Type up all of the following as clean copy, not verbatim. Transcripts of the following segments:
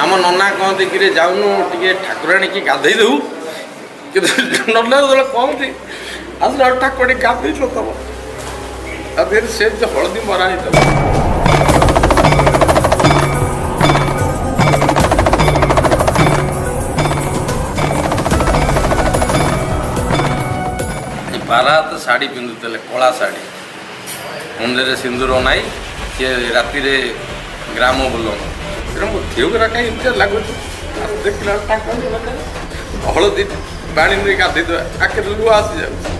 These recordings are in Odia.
ଆମ ନନା କହନ୍ତି କିରେ ଯାଉନୁ ଟିକେ ଠାକୁରାଣୀକି ଗାଧେଇ ଦେବୁ, କିନ୍ତୁ ନନା ଯେତେବେଳେ କହନ୍ତି ଆସିଲା ବେଳକୁ ଠାକୁରାଣୀ ଗାଧେଇ ନଥିବ, ତା ଦେହରେ ସେମିତି ହଳଦୀ ମରା ହେଇଥିବ। ବାରାହାତ ଶାଢ଼ୀ ପିନ୍ଧୁଥିଲେ, କଳା ଶାଢ଼ୀ, ମୁଣ୍ଡରେ ସିନ୍ଦୁର ନାଇଁ, ସିଏ ରାତିରେ ଗ୍ରାମ ବୁଲନ୍ତି। ତେଣୁ ମୋ ଦେହଗୁରା କାହିଁ ଏମିତି ଲାଗୁଛି, ଆଉ ଦେଖିଲା ବେଳକୁ ଠାକୁରାଣୀ ହଳଦୀ ପାଣି ନେଇ ଗାଧେଇ ଦେବା, ଆଖିରେ ଲୁହ ଆସିଯାଉଛି।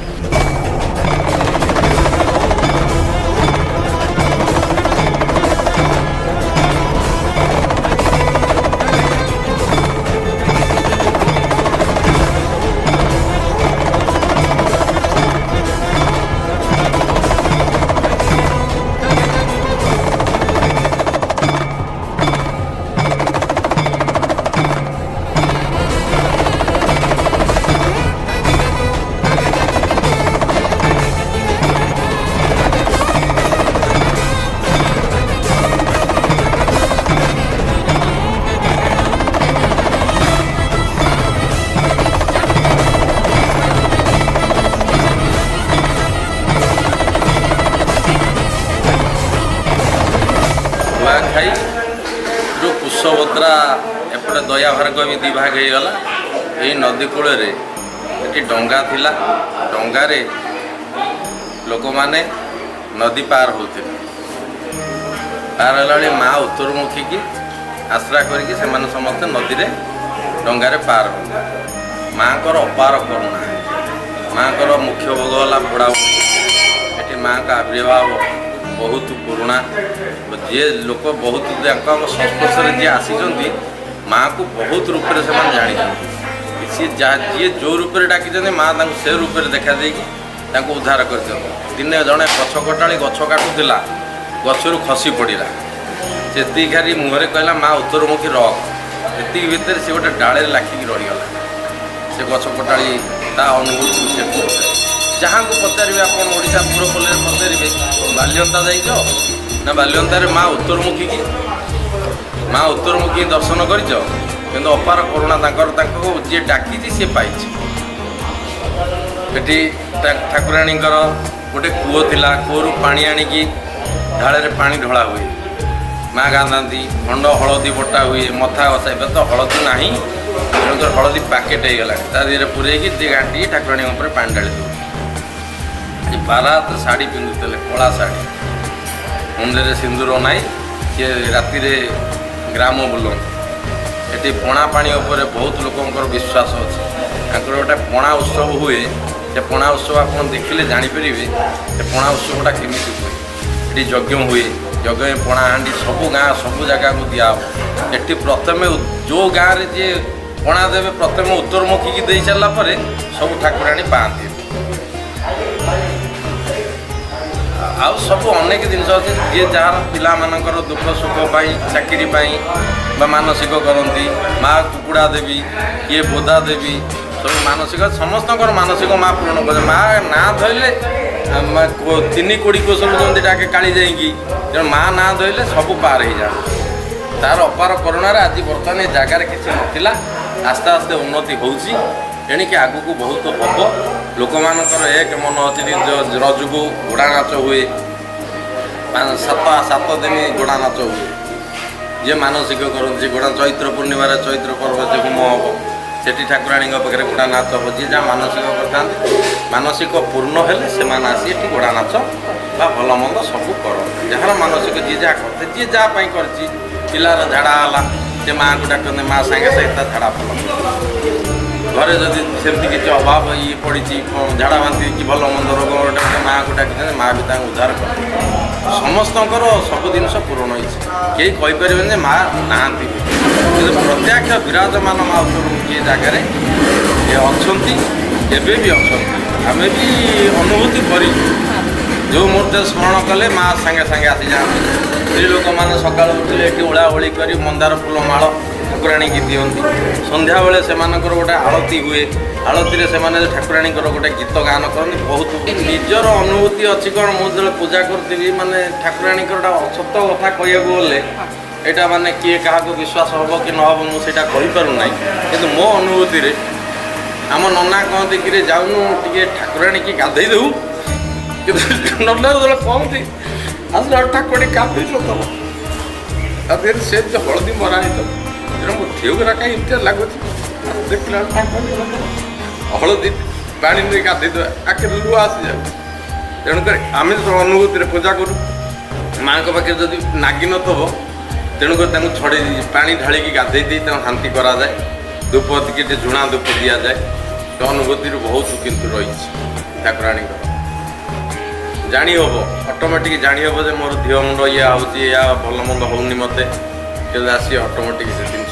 ନୂଆଖାଇ ଯେଉଁ କୁଶଭଦ୍ରା ଏପଟେ ଦୟା ଭାର୍ଗବୀ ଦୁଇ ଭାଗ ହେଇଗଲା। ଏଇ ନଦୀ କୂଳରେ ଏଠି ଡଙ୍ଗା ଥିଲା, ଡଙ୍ଗାରେ ଲୋକମାନେ ନଦୀ ପାର ହେଉଥିଲେ। ପାର ହେଲା ବେଳେ ମା ଉତ୍ତରମୁଖୀକି ଆଶ୍ରା କରିକି ସେମାନେ ସମସ୍ତେ ନଦୀରେ ଡଙ୍ଗାରେ ପାର ହେଉଥିଲେ। ମାଆଙ୍କର ଅପାର କରୁଣା, ମାଆଙ୍କର ମୁଖ୍ୟ ଭୋଗ ହେଲା ପୋଡ଼ା। ଏଠି ମାଆଙ୍କ ଆବିର୍ଭାବ ବହୁତ ପୁରୁଣା। ଯିଏ ଲୋକ ବହୁତ ତାଙ୍କ ସଂସ୍ପର୍ଶରେ ଯିଏ ଆସିଛନ୍ତି, ମାଆକୁ ବହୁତ ରୂପରେ ସେମାନେ ଜାଣିଛନ୍ତି। ସିଏ ଯାହା ଯିଏ ଯେଉଁ ରୂପରେ ଡାକିଛନ୍ତି, ମା ତାଙ୍କୁ ସେ ରୂପରେ ଦେଖା ଦେଇକି ତାଙ୍କୁ ଉଦ୍ଧାର କରିଛନ୍ତି। ଦିନେ ଜଣେ ଗଛ କଟାଳି ଗଛ କାଟୁଥିଲା, ଗଛରୁ ଖସି ପଡ଼ିଲା। ସେତିକି ଖାଲି ମୁହଁରେ କହିଲା, ମା ଉତ୍ତରମୁଖୀ ରଖ। ଏତିକି ଭିତରେ ସେ ଗୋଟେ ଡାଳରେ ଲାଖିକି ରହିଗଲା। ସେ ଗଛ କଟାଳି ତା ଅନୁଭୂତି ସେ କହୁଥାଏ। ଯାହାଙ୍କୁ ପଚାରିବେ ଆପଣ ଓଡ଼ିଶା ପୁରପଲ୍ଲୀରେ ପଚାରିବେ, ବାଲିଅନ୍ତା ଯାଇଛ ନା, ବାଲିଅନ୍ତାରେ ମା ଉତ୍ତରମୁଖୀ କି ମା ଉତ୍ତରମୁଖୀ ଦର୍ଶନ କରିଛ? କିନ୍ତୁ ଅପାର କରୁଣା ତାଙ୍କର, ତାଙ୍କୁ ଯିଏ ଡାକିଛି ସିଏ ପାଇଛି। ଏଠି ଠାକୁରାଣୀଙ୍କର ଗୋଟେ କୂଅ ଥିଲା, କୂଅରୁ ପାଣି ଆଣିକି ଢାଳରେ ପାଣି ଢଳା ହୁଏ, ମା ଗାଧାନ୍ତି, ଖଣ୍ଡ ହଳଦୀ ବଟା ହୁଏ, ମଥା ଘଷା। ଏବେ ତ ହଳଦୀ ନାହିଁ, ତେଣୁକରି ହଳଦୀ ପ୍ୟାକେଟ୍ ହେଇଗଲାଣି, ତା ଦେହରେ ପୂରେଇକି ଟିକେ ଘାଣ୍ଟିକି ଠାକୁରାଣୀଙ୍କ ଉପରେ ପାଣି ଢାଳି ଦେଉ। ବାରାହାତ ଶାଢ଼ୀ ପିନ୍ଧୁଥିଲେ, କଳା ଶାଢ଼ୀ, ମୁଣ୍ଡରେ ସିନ୍ଦୁର ନାହିଁ, ସିଏ ରାତିରେ ଗ୍ରାମ ବୁଲନ୍ତି। ଏଠି ପଣା ପାଣି ଉପରେ ବହୁତ ଲୋକଙ୍କର ବିଶ୍ୱାସ ଅଛି। ତାଙ୍କର ଗୋଟେ ପଣା ଉତ୍ସବ ହୁଏ, ସେ ପଣା ଉତ୍ସବ ଆପଣ ଦେଖିଲେ ଜାଣିପାରିବେ ସେ ପଣା ଉତ୍ସବଟା କେମିତି ହୁଏ। ଏଠି ଯଜ୍ଞ ହୁଏ, ଯଜ୍ଞ ପଣା ହାଣ୍ଡି ସବୁ ଗାଁ ସବୁ ଜାଗାକୁ ଦିଆହେବ। ଏଠି ପ୍ରଥମେ ଯେଉଁ ଗାଁରେ ଯିଏ ପଣା ଦେବେ, ପ୍ରଥମେ ଉତ୍ତରମୁଖୀକି ଦେଇ ସାରିଲା ପରେ ସବୁ ଠାକୁରାଣୀ ପାଆନ୍ତି। ଆଉ ସବୁ ଅନେକ ଜିନିଷ ଅଛି। ଯିଏ ଯାହାର ପିଲାମାନଙ୍କର ଦୁଃଖ ସୁଖ ପାଇଁ, ଚାକିରି ପାଇଁ ବା ମାନସିକ କରନ୍ତି, ମା କୁକୁଡ଼ା ଦେବୀ, କିଏ ବୋଦା ଦେବୀ, ସବୁ ମାନସିକ, ସମସ୍ତଙ୍କର ମାନସିକ ମା ପୂରଣ କରନ୍ତି। ମା ନାଁ ଧରିଲେ 3 କୋଡ଼ି କୋଶଲ ଯେମିତି ଡାକେ କାଳି ଯାଇକି, ତେଣୁ ମା ନାଁ ଧରିଲେ ସବୁ ପାର ହେଇଯାଆନ୍ତି। ତାର ଅପାର କରୁଣାରେ ଆଜି ବର୍ତ୍ତମାନ ଏ ଜାଗାରେ କିଛି ନଥିଲା, ଆସ୍ତେ ଆସ୍ତେ ଉନ୍ନତି ହେଉଛି, ଏଣିକି ଆଗକୁ ବହୁତ ହେବ। ଲୋକମାନଙ୍କର ଏକ ମନ ଅଛି। ରଜକୁ ଘୋଡ଼ା ନାଚ ହୁଏ, 7 ଦିନ ଘୋଡ଼ା ନାଚ ହୁଏ। ଯିଏ ମାନସିକ କରନ୍ତି ଘୋଡ଼ା, ଚୈତ୍ର ପୂର୍ଣ୍ଣିମାରେ ଚୈତ୍ର ପର୍ବ ଯେ ହୋମ ହେବ, ସେଠି ଠାକୁରାଣୀଙ୍କ ପାଖରେ ଘୋଡ଼ା ନାଚ ହେବ। ଯିଏ ଯାହା ମାନସିକ କରିଥାନ୍ତି, ମାନସିକ ପୂର୍ଣ୍ଣ ହେଲେ ସେମାନେ ଆସି ଏଠି ଘୋଡ଼ା ନାଚ ବା ଭଲ ମନ୍ଦ ସବୁ କରନ୍ତି। ଯାହାର ମାନସିକ ଯିଏ ଯାହା କରିଥାଏ, ଯିଏ ଯାହା ପାଇଁ କରିଛି, ପିଲାର ଝାଡ଼ା ହେଲା, ସେ ମାଆଙ୍କୁ ଡାକନ୍ତି, ମା ସାଙ୍ଗେ ସାଙ୍ଗେ ତା ଝାଡ଼ା ଭଲ। ଘରେ ଯଦି ସେମିତି କିଛି ଅଭାବ ଇଏ ପଡ଼ିଛି, ଝାଡ଼ା ବାନ୍ତି କି ଭଲ ମନ୍ଦ ରୋଗ ଗୋଟେ ମାଆଙ୍କୁ ଡାକିଛନ୍ତି, ମା ବି ତାଙ୍କୁ ଉଦ୍ଧାର କରନ୍ତି। ସମସ୍ତଙ୍କର ସବୁ ଜିନିଷ ପୂରଣ ହେଇଛି, କେହି କହିପାରିବେନି ଯେ ମା ନାହାନ୍ତି। କିନ୍ତୁ ପ୍ରତ୍ୟକ୍ଷ ବିରାଜମାନ ମା ଉତ୍ତରମୁଖୀ ଏ ଜାଗାରେ ଏ ଅଛନ୍ତି, ଏବେ ବି ଅଛନ୍ତି। ଆମେ ବି ଅନୁଭୂତି କରିଛୁ। ଯେଉଁ ମୁହୂର୍ତ୍ତରେ ସ୍ମରଣ କଲେ ମା ସାଙ୍ଗେ ସାଙ୍ଗେ ଆସିଯାଆନ୍ତି। ସ୍ତ୍ରୀ ଲୋକମାନେ ସକାଳୁ ଉଠିଲେ ଏଠି ଓଳା ଓଳି କରି ମନ୍ଦାର ଫୁଲ ମାଳ ଠାକୁରାଣୀକି ଦିଅନ୍ତି। ସନ୍ଧ୍ୟାବେଳେ ସେମାନଙ୍କର ଗୋଟେ ଆଳତି ହୁଏ, ଆଳତିରେ ସେମାନେ ଠାକୁରାଣୀଙ୍କର ଗୋଟେ ଗୀତ ଗାନ କରନ୍ତି। ବହୁତ ନିଜର ଅନୁଭୂତି ଅଛି। କ'ଣ ମୁଁ ଯେତେବେଳେ ପୂଜା କରୁଥିବି, ମାନେ ଠାକୁରାଣୀଙ୍କର ଗୋଟେ ସତ କଥା କହିବାକୁ ଗଲେ ଏଇଟା ମାନେ କିଏ କାହାକୁ ବିଶ୍ୱାସ ହେବ କି ନ ହେବ ମୁଁ ସେଇଟା କହିପାରୁନାହିଁ, କିନ୍ତୁ ମୋ ଅନୁଭୂତିରେ ଆମ ନନା କହନ୍ତି କିରେ ଯାଉନୁ ଟିକେ ଠାକୁରାଣୀକି ଗାଧେଇ ଦେବୁ। କିନ୍ତୁ ନନା ଯେତେବେଳେ କହନ୍ତି, ଆସିଲା ଠାକୁରାଣୀ ଗାଧେଇ ନଥିବ, ତା ଦେହରେ ସେ ଯେଉଁ ହଳଦୀ ମରା ହେଇଥିବ, ତେଣୁ ମୋ ଦେହଗୁରା କାହିଁ ଏମିତି ଲାଗୁଛି। ଦେଖିଲା ବେଳକୁ ଠାକୁରାଣୀ ହଳଦୀ ପାଣି ନେଇ ଗାଧେଇ ଦେବା, ଆଖିରେ ଲୁହ ଆସିଯାଉଛି। ତେଣୁକରି ଆମେ ଯେତେବେଳେ ଅନୁଭୂତିରେ ପୂଜା କରୁ, ମାଆଙ୍କ ପାଖରେ ଯଦି ନାଗି ନଥିବ, ତେଣୁକରି ତାଙ୍କୁ ଛଡ଼େଇ ପାଣି ଢାଳିକି ଗାଧେଇ ଦେଇ ତାଙ୍କୁ ଶାନ୍ତି କରାଯାଏ। ଧୂପ ଟିକେ ଟିକେ ଝୁଣା ଧୂପ ଦିଆଯାଏ। ସେ ଅନୁଭୂତିରୁ ବହୁତ କିନ୍ତୁ ରହିଛି ଠାକୁରାଣୀଙ୍କର। ଜାଣି ହେବ, ଅଟୋମେଟିକ୍ ଜାଣି ହେବ ଯେ ମୋର ଦେହ ମୁଣ୍ଡ ଇଏ ହେଉଛି, ୟା ଭଲ ମନ୍ଦ ହେଉନି ମୋତେ, କିନ୍ତୁ ଆସି ଅଟୋମେଟିକ୍ ସେ ଜିନିଷ